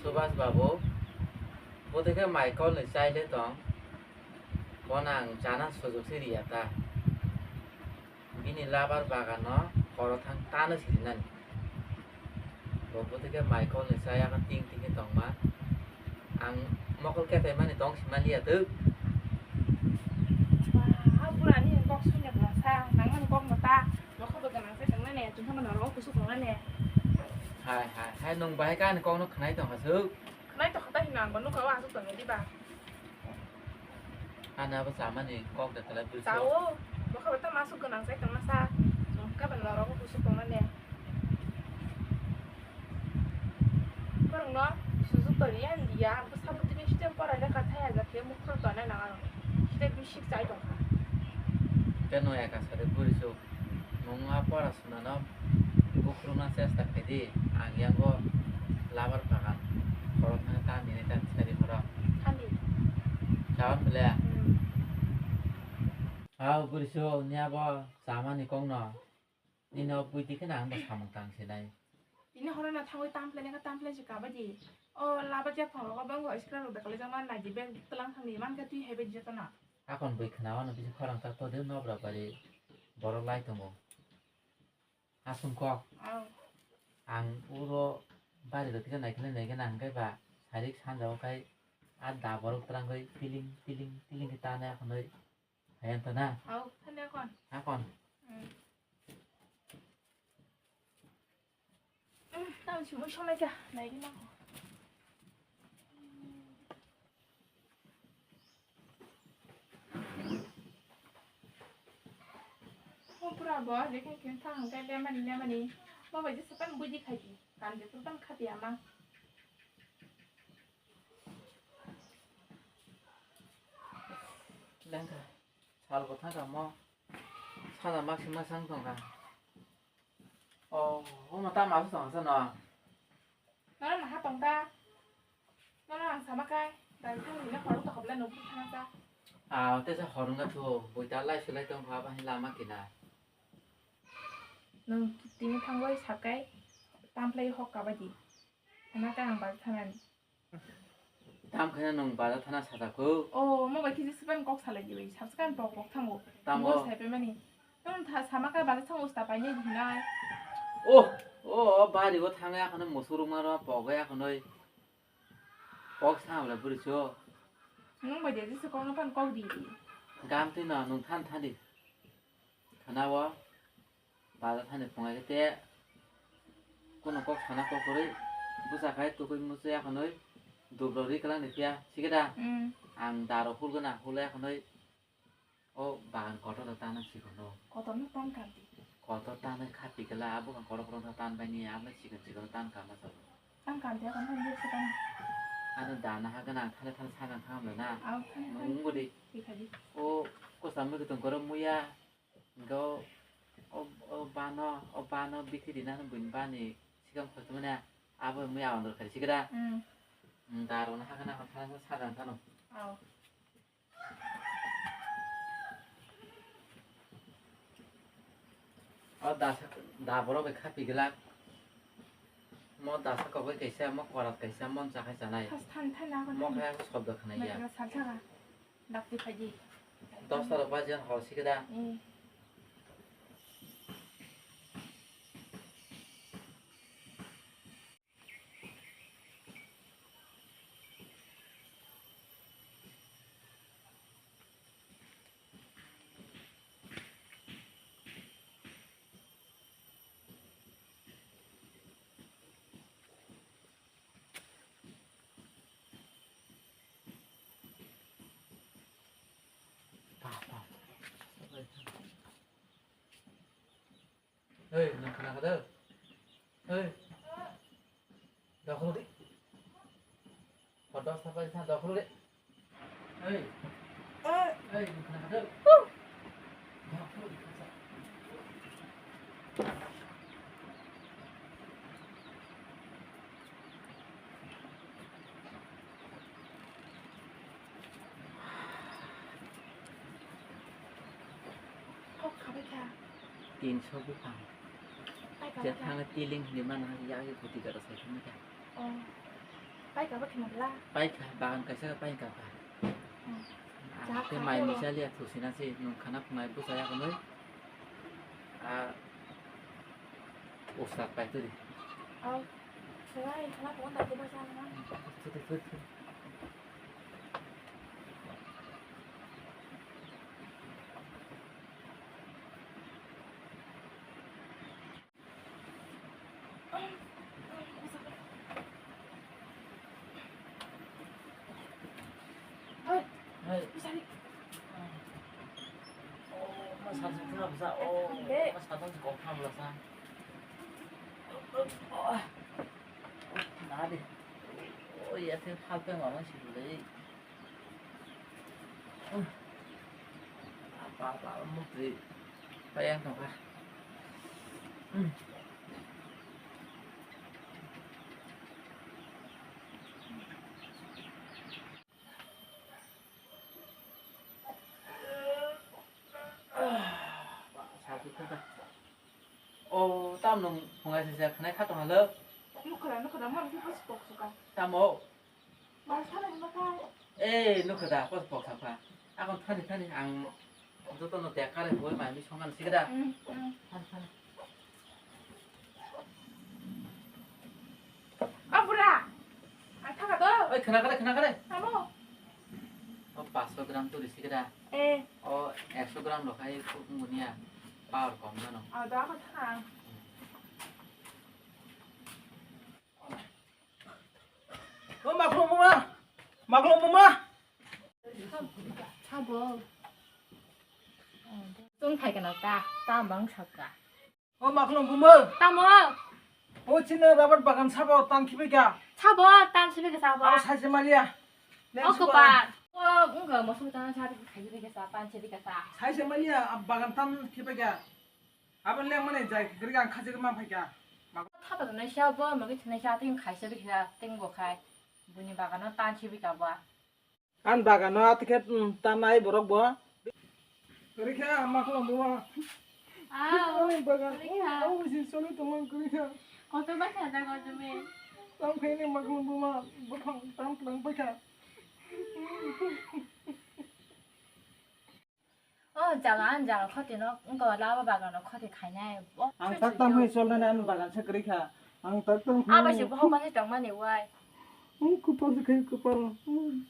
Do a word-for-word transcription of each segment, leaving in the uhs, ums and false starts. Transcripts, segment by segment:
Subhas babu, bwtwi khe mai kolni chai le tong, bono ang chana sujok se riya ta. Bini labar bagano khoro thang tano sirinani. Bo bwtwi khe mai kolni chai ano ting ting khe tongma. Ang mokol kethai mani tong simaliya twk. Ba, burani kok sungya bwlasa, nangmani kok mata, nokha bo gwnang se tongnani, chwngkha mano oro kusu tongnani. Hai, hai, hai, nwng bahai kani kokno khwnai tongkha swk. Khwnai tongkha ta hino ang bo nukha o aswk tongya diba. Ani abo chamani kok de kwlai bwrwi se. Chao, bokha bo tamo aswk gwnang chai tongma sa. Chwng khe bwla rogo kusu tongnani. Borokno sujuk toriya liya, ang bwsa bwtwini siteng pora lekha thai hajak khe mukhro tona nang aroni. Siteng bisik chai tongkha. Tei no eka sari bwrwi se. Nwng a pora sunano bukhuruna chesta khaidi, ang yango labar bagan khoro thangwi ta nini ta thari khoro. Thani. Chawan bwle? Hmm. Hao bwrwi se, niya bo chamani kokno. Nini o pui twi kheno ang bo samung tang sinai. Tini horo no thangwi tamplai nangkha, tamplai se kabadi. O laba jak phang rogo bangbo iskra rok dakal jak man naidi bag tlang thangni mankha twi hai bai jotono. Akon bui khna wano bisi khorang ta todi nobra bari borok lai tongo. Aswng kok. Ang uro bari rok kisa naikhe naikhe nang khe ba sarik sanja o khai a da borok twrangwi tiling tiling tiling khe tanai akhonwi. Hai wngkha na? Au, thani akon. Akon. Hmm. Hmm, tamo si mui somai kha, nai gini ako. Oh, pura bo, je khe khe thang hangkai lemani lemani. Mo bai je sepan buji khaji, kan je sepan khati ama. Lengkha. Sal bo thangkha mo. Sana maksi masang tongkha. Oh, omo tamo aswk tongkha sano? Nono naha tongkha. Nono ang sama kai. Dai thang hino khorok tokobla nukgwi thangkha. Ah, tesa horongkha thu. Buita lai sulai tongkha, abo hai lama kina. Nwng tini thangwi sakai. Tamplai hok kabadi. Sama kai ang bazar thangnani. Tam khe nwng bazar thana sajak kho? O, mo bai khe jisuban kok salai di bai. Sabsa kan pok pok thango. Tamo? Mo sai pe mani. Nwng tha sama kai bazar thango sta pai nai hinai. O, o, o bari o thangya khano musurung maro pok ya khano. Pok sa bla buri cho. Nwng bai de jisu kok no pan kok di di. Gam twi no nwng than thani. Khana o. Bazar thani phungai khe te kunu kok sana kok kwrwi bwsa khai tukui muchwi akhonwi dubro ri kwlangni phiya sikhe da. Mm. Ang daro hulgwna hule akhonwi o bagan kotor da tana sikhono. Kotor no tan kanti. Kotor tanwi khapi kala abo kan kotor kotor tan bani abo sikon sikon tan kama sabo. Tan kanti akhon tan bwsa tan. Ano dana ha gana thale thale sagan thangam na. Au thale thale. Nung gudi. Thikha di. O kosa mui kutung koro muya. Hingke o, o, o bano, o bano bithi rina hwnwi buini bani sikam khoroksa manya abo mui aondor khai sikhe da. Mm. Mm, darokno hakhe nakha thana sajang phano. Aw. O dasa, da borok bai khapi glak. Mo dasa kok bai kaisa, mo korat kaisa, mon cha khai chanai. Thas than than na ko. Mo khe sobdo khwnai ya. Mai sal saka. Dakti phaidi. Dosta rok baji hor sikhe da. Eh. Hei, nwng khna kha da? Hei. Dokhol di. Hor dosta pai sa dokhol di. Hei. Hei, nwng khna kha da? Dokhol di. Kok khabai kha. Tinso buphang. Pai kha Je kha. Thangwi tiling hinwi mano, yak yak buti gada sai thangwi kha. Oh. Paikha ba khina bla. Paikha, bagan kaisa paikha ba. Hmm. Ah, Chahak khe kha mai toro. Ni chaliya thusi na se, nung khana phunai busa ya kono. Ah, ustad pai turi. Au. Sewai, khana phunai ta busa na. Thuri, thuri, thuri. Hey. Oh, ma sa sa sa sa. Oh, ma sa sa sa kok tham la sa. Oh, na de. Oh, ya te phal pe ma ma si le. Apa, apa, mukti. Payang tongkha. Hmm. Oh, tam nung phungai sisa khnai kha tong halo. Nukha, nukha, ma nukha, pas pok suka. Tamo? Mas thani ma khai. Eh, nukha da, pas pok sakha. Akon thani, thani, ang joto no tek kare hoi mai mi songan sikda. Hmm, hmm. Thani, thani. O bura, ang thaka to. Oi, khna kare, khna kare. Amo. O paanch sho gram turi sikda. Eh. O ekso gram lo khai khuk munia power kom jano. O da ko thang. O maklong buma, maklong buma. Sabo. Tung phai kana ta, ta bang sakka. O maklong buma. Tamo. O chini rabar bagan sabo tan khibai kha. Sabo tan sibai kha sabo. Abo saise maliya. O kopar. O unga mosu tan sa khai bai kha sa, tan sibai kha sa. Saise maliya, ab bagan tan khibai kha. Abo lengmani jai kwrwi ang khajagwi man phaikha. Thapa tongnai siya bo, magi thunai siya, ting khaisa bikha, ting bo khai. Buni bagano tan si bikha bo. Ang bagano atikhe, um, tanai borok bo. Kwrwi kha, ma khulum buma. Aw, ang bagan, kwrwi kha. Ang bisi soli tongmani kwrwi kha. Kotor bai kha da kotor me. Tang khaini ma khulum buma, bwkhang tang tlang bai kha. O jaga, ang jaga khoti no, wngkha lama bagano khoti khainai. O, ang tak tang hoi sol nani, ang bagan se kwrwi kha. Ang tak tang hoi. Abo se bohok bai tongmani wai. Hmm, kupal se khai kupal. Hmm.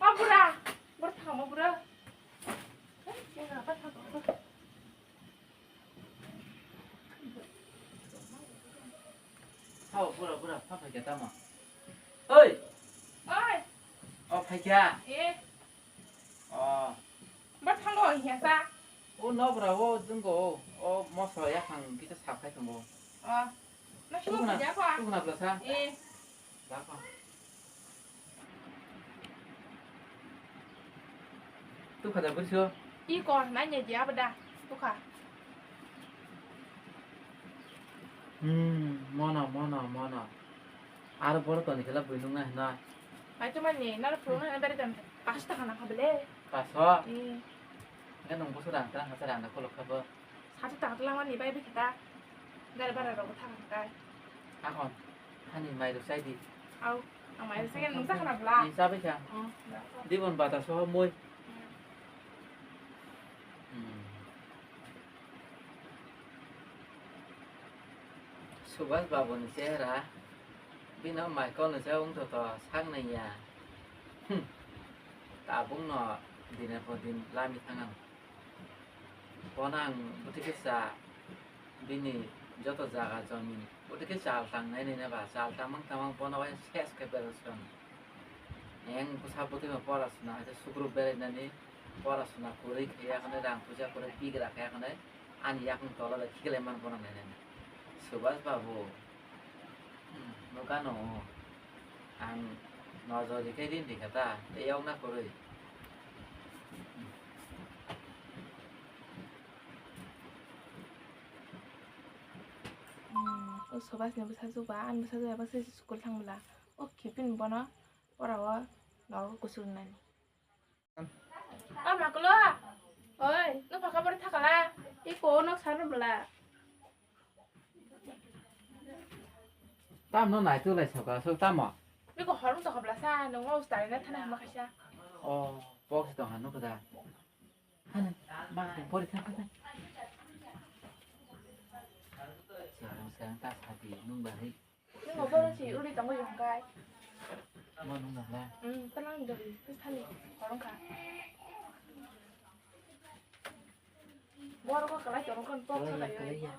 O bura, bura thangma bura. Hao, bura, bura, pha phaikha tamo? Oi! Oi! O phaikha? Eh. O. Ba thango hiya sa. O no bura, o dungo, o, o moso yakhang kisa saphai tongo. O. Na shubu Tukuna, khaja kho. Tukuna bwlasa? Eh. Bako. Tukha da bwrwiso? Iko, nanya di abada. Tukha. Hmm, mono, mono, mono. Aro boro toni kela bwrwi nungna hino. Ai to mani, naro phuru na bere jam. Paanch taka na khabele. Paanch taka? Eh. Enke nung boso rang ta, hasa rang da kolok khabo. Sati taka tla mani bai bikhe ta. Gari bara rok thang kai. Akon, hani mai rok chai di. Au, ang mai rok chai nung chakha na bla. Ni chabai kha. Hmm. Dibon bata soho moi. Hmm. Hmm. Subhas babu ni chehra, bino mai kol ni se wng toto sak nai ya. Hmm. Tabuk no dine po din lami thang ang. Bono ang bwtwi khe cha, bini joto jaga jomin bwtwi khe chal tang nai nai ba, chal tangmang tangmang bono bai ses khe berajak. Eng bwsa bwtwi no pora suna hai khe sukrub berai nani, pora suna kwrwi khe yakhwlai rang puja kwrwi bigra khe yakhwlai ani yakung tola bai khiklai man bono nai nai. Subhas babu. Hmm, nukano ang nojor rikhe rin rikha ta, tei yokna kwrwi. Hmm, o Subhas ni bwsajwk ba, ani bwsajwk bai baksa school thang bwla. O khe bini bono pora o nogo kuchuk nani. O maklo, oi, nung phaka bwrwi thakala? Iko nok sar bla. Tam no nai tu lai soka so tamo. Biko horung to hobla sa, nungo ustari na thana hama kaisa. Oh, box to hanu kada. Hanu, bang tu pori thang thang. Siang siang ta sati nung bahai. Nung obo si uri tongo yung kai. Mo nung nang la. Hmm, talang dori, terus thani horung ka. Borok o kwlai tongo, kok Kwlai ya, salaio. Kwlai ya.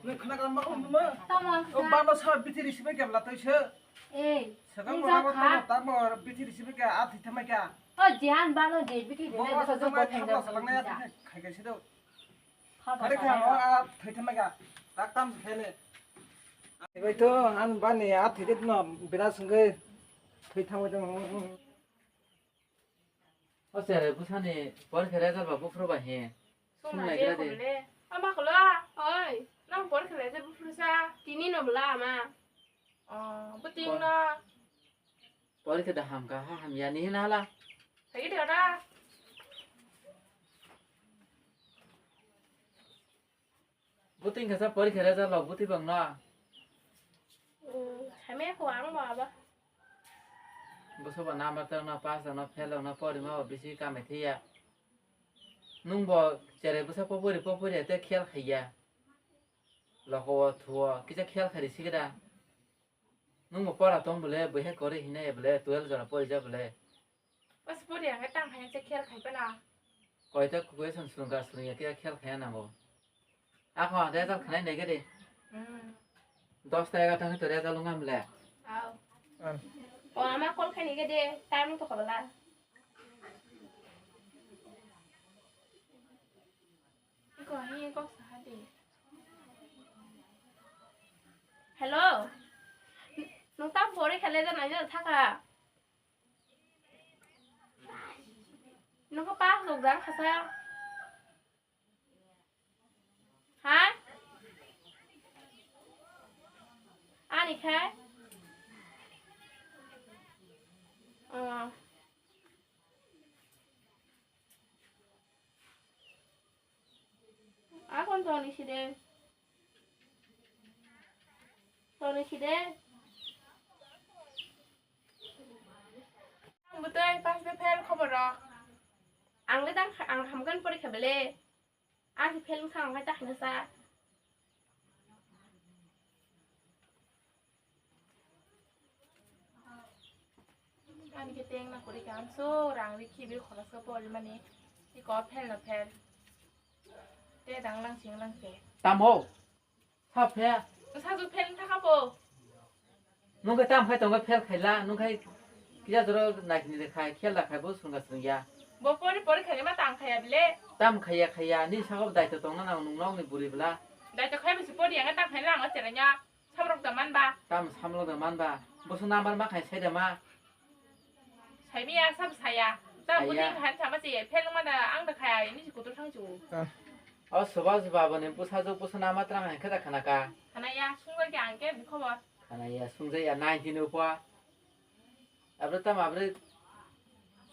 Nung khna kala ma, ma. Tamo O sa. Bano sa bithi risi bai kebla toi se. Ei, Saka nung mo ja abo kha. Tamo, tamo bithi risi bai ke a thwi thamai ka. O jihan bano je bithi de Bo ne ma sa boso jong bai joto thang thang sa lang na ya thwi khai khai se do. Thang Thari thang kha sa o lang. A thwi thamai ka. Tak tam se ne. Bai to an bani a thwi de no bira sungke thwi thamai tamo. O chere bwsani porikha result ba buphuru ba he? Sung Sung nai nai khe de. Khobole. Ama kholo. Oi. Nang porikha le je buphuru sa. Tini no bwla ama. Oh, buting Por- no. Porikha da hamkha ha hamya ni hina hala. Thagi de ora. Buting kasa porikha result rok buti bang no. Hmm, hamya ko ang ba ba. Boso ba number tang no pass no fail no pori ma bisi kamai thiya. Nung bo chere bwsa popori popori te khel khaiya. Loko o thuo kisa khel khari sikida. Nung bo pora tong bole bwhe kore hinai bole twelve jora pori ja bole. Bas pori ang tang hai se khel khai pana. Koita question swrwngkha swrwngya khe khel khaya nango. Akho ang result khnai nai gede. Hmm. Dos ta egarota hwnkhe to result wngkha mle. Au. An. O ama call khai nai gede, time to kobala. Iko hi kok saha de. Hello. Nung tam pore khele da nai thaka. Nokha pass rok jang khasa. Ha? Ani khai? Oh. Akon toni side. Toni side. Ang bwtwi pass de fail khobor rok. Ang le dang ang hamkhan porikha bele. Ang se fail wngkha ang khai ta khaina sa. Ani ke teng na kuri kam so rang ri khibi kholas ka pori mani. Iko fail na fail. Te dang lang sing lang te. Tamo. Sa phe. Sa ju fail thaka po. Nung khe tam khai tongo fail khaila, nung khai kisa jora naikni de khai, khel da khai, bo swngga swngya. Bo pori pori khai ma tang khaya bile. Tam khaya khaya, ni sago daito tongna nang nung nokni buri bla. Daito khai bisi pori yang tang khai lang o cheranya. Samrok da man ba. Tam samrok da man ba. Bo sung number ma khai sai da ma. Saimiya sab saya. Ta Saya. Buting han sama si fail ma da ang da khaya ini si kutur sang chu. Ah. O soba soba boni busa jo busa nama trang hai khada khana ka. Khana ya sungba ke ang ke bi khobor. Khana ya sungja ya ninety ni upa. Abro tam abro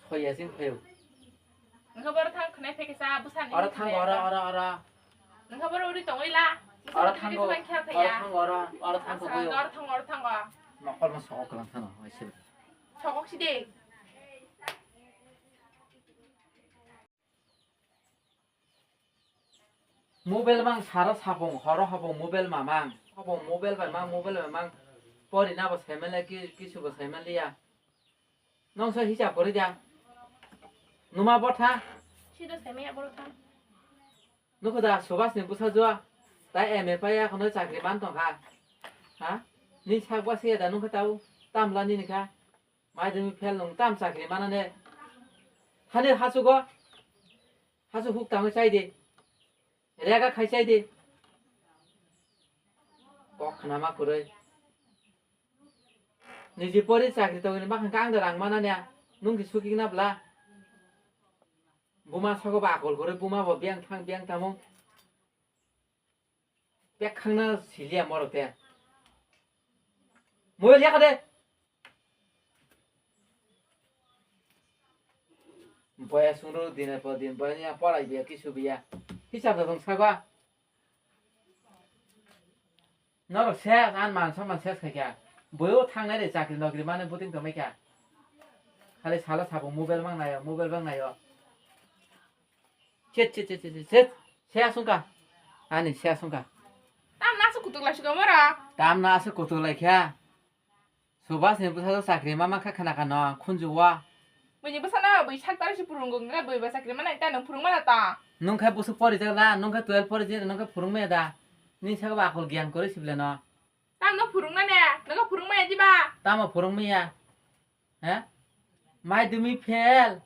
soya sing phayo. Nokha boro thang khwnai phai kisa bwsani Oro thang oro oro oro. Nokha boro uri tongwi la. Oro thango, oro thango oro, oro thango boyo. Oro thango oro thango. Mokol mo sokok lang thano, oi sir. Sokok side. Mobile mang saro sapung, horo hapung mobile mamang. Hapung mobile bai mang, mobile bai mang. Pori na bo saimale ki, kisu bo saimaliya. Nong so hisab kori da. Numa botha. Sida saimaya botha. Nukho da Subhas ni bwsa jua. Ta M A paya kono chakri man tongkha. Ha? Ni sak bwsa ya da nukho tau. Tamla nini kha. Mai dumi phel nung tam chakri mana ne. Hani hachugo. Hachu huk tangwi chai di. Rega khai chai di. Kok khna ma kwrwi. Niji pori chakri tongwi ni bakhan khe ang da rang mana nya. Nung ki suki na bla. Buma sago ba akol gore, buma bo biyang thang biyang tamo. Pek khangna siliya morok te. Mobile yakha de. Boya sungro dine po din boya niya porai biya kisu biya. Hisab da dong sago. Norok ses, an man somman ses khaikha. Boyo thangnai de chakri nokri mane buting tongmai kha. Khali salo sabo mobile bang nayo, mobile bang nayo. Chet, chet, chet, chet, chet, chet. Sea sungka. Ani sea sungka. Tam na su kutuk lai suka mora. Tam na su kutuk lai kha. Subas ni bwsajwk chakri ma mankha khna kha no khunju o. Buini bwsano bui sak tari si phurungo, hwnkhe bui bo chakri manai ta nwng phurung mano ta. Nwng khe bwswk porijak la, nwng khe twelve porijak, nwng khe phurung maya da. Nini saka bo akol giyan kwrwi si bwle no. Tamo no phurung nani, nwng khe phurung maya diba? Tamo phurung maya? He? Madhyamik fail.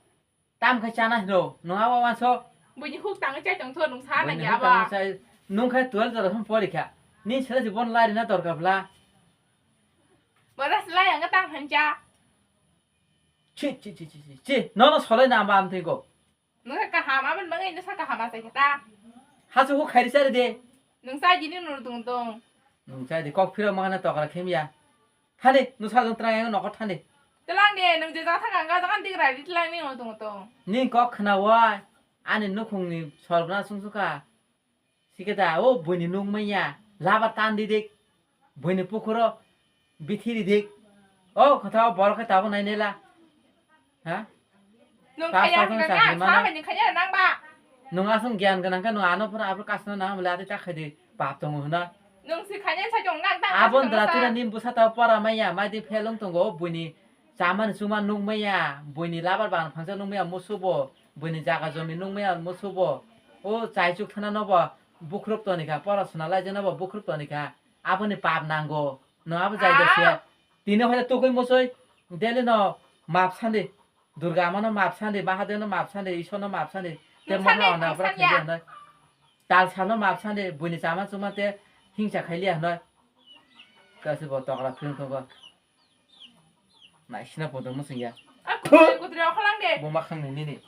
Tam khe chana hino, nwng abo wanso. Buini huk tangwi chai tongtho, nwng sa nangya abo. Nwng khe twelve jora phano porikha. Ni sele jibon lari na dorkar bla. Boras lai ang tang hancha. Chi, chi, chi, chi, chi, chi. Nono solai na amba amthigo. Nwng khe kaham, aboni bagwi nwsa kaham achai khe ta. Hasu huk khairi chari de. Nwng chai dini nuru tung tong. Nwng chai de, kok phiro mangana tokra khemya. Thani, nwsa jong trang yang nokot thani. Telang de, nwng je jang thang ang, jang dik rai di telang ni nuru tung tong. Ni kok khna wai, ani nukhung ni sorgna sung sukha. Sikhe da, o buini nuk manya, labar tan di dik, buini pukhuro bithi di dik. O kotha o borok khe tabuk nai nela. Ha? Nwng kaya hwnka na, sa bai nwng kaya nang ba. Nwng aswng giyan gwnang khe nwng ano phano aphuru kasno nang bwle adi ta khai di pap tongo hwna. Nwng si kanya sa jong nang ta. Abon dra tira nim bwsa ta pora maya, mai di phelung tongo o buini. Chamani chumani nukmaya, buini labar bagan phangsa nukmaya musubo, buini jaga jomi nukmaya musubo, o chaichuk thana nobo bukhrup tonikha, pora suna laijak nobo bukhrup tonikha, aboni pap nango, no abo jai da siya. Tini hoya tukui musui, daily no map sandi, Durga amano map sandi, Mahadev no map sandi, Isor no map sandi, te moha ona abra khaidi hwnoi. Talsa no map sandi, buini chama chuma te hingsa khailiya hwnoi. Kasi bo tokra phirung tongo. Naisina podo musung ya. A kutri kutri okhalang de. Bo makhang ni nini.